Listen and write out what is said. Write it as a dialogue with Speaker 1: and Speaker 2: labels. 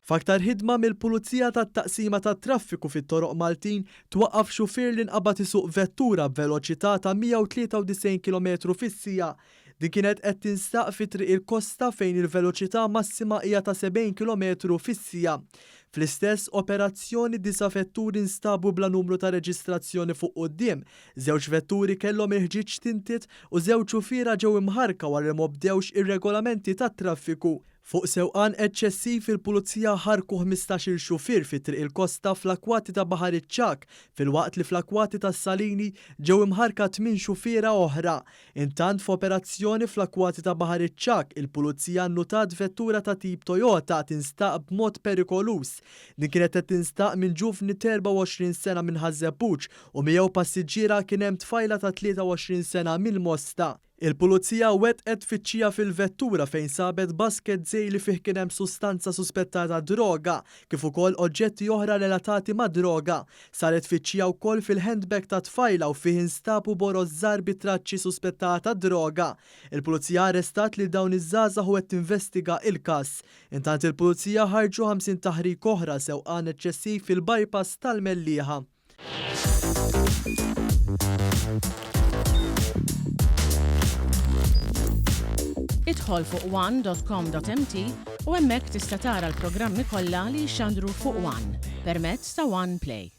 Speaker 1: F'aktar ħidma mill-Pulizija tat-Taqsima tat-Traffiku fit-toroq Maltin twaqqaf xufier li nqabad isuq vettura b'veloċità ta' 193 kilometru fis-siegħa. Din kienet qed tinstaq fi Triq il-Kosta fejn il-veloċità massima hija ta' 70 kilometru fis-siegħa. Fl-istess operazzjoni disa' vetturi nstabu bla numru ta' reġistrazzjoni fuq quddiem, żewġ vetturi kellhom il-ħġieġ tinted u żewġ xufiera ġew imħarrka wara li m'obdewx ir-regolamenti tat-traffiku. Fuq sewqan eċċessiv il-Pulizija ħarrku ħmistax-il xufier fi Triq il-Kosta fl-akwati ta' Baħar iċ-Ċagħak filwaqt li fl-akwati tas-Salini ġew imħarrka tmien xufiera oħra. Intant f'operazzjoni fl-akwati ta' Baħar iċ-Ċagħak il-Pulizija nnutat vettura ta' tip Toyota tinstaq b'mod perikoluż. Din kienet qed tinstaq minn ġuvni t'24 sena minn Ħaż-Żebbuġ u miegħu passiġġiera kien hemm tfajla ta' 23 sena mill-Mosta. Il-Pulizija wettqet tfittxija fil-vettura fejn sabet basket żgħir li fih kien hemm sustanza suspettata droga, kif ukoll oġġetti oħra relatati mad-droga. Saret tfittxija wkoll fil-handbag tat-tfajla u fih instabu boroż żgħar bi traċċi suspettata droga. Il-Pulizija arrestat lil dawn iż-żgħażagħ u qed tinvestiga il-każ. Intant il-Pulizija ħarġu 50 taħrik oħra sewqan eċċessiv fil-bypass tal-Mellieħa.
Speaker 2: Idħol fuq one.com.mt u hemmhekk tista' tara l-programmi kollha li jixxandru fuq One permezz ta' One Play.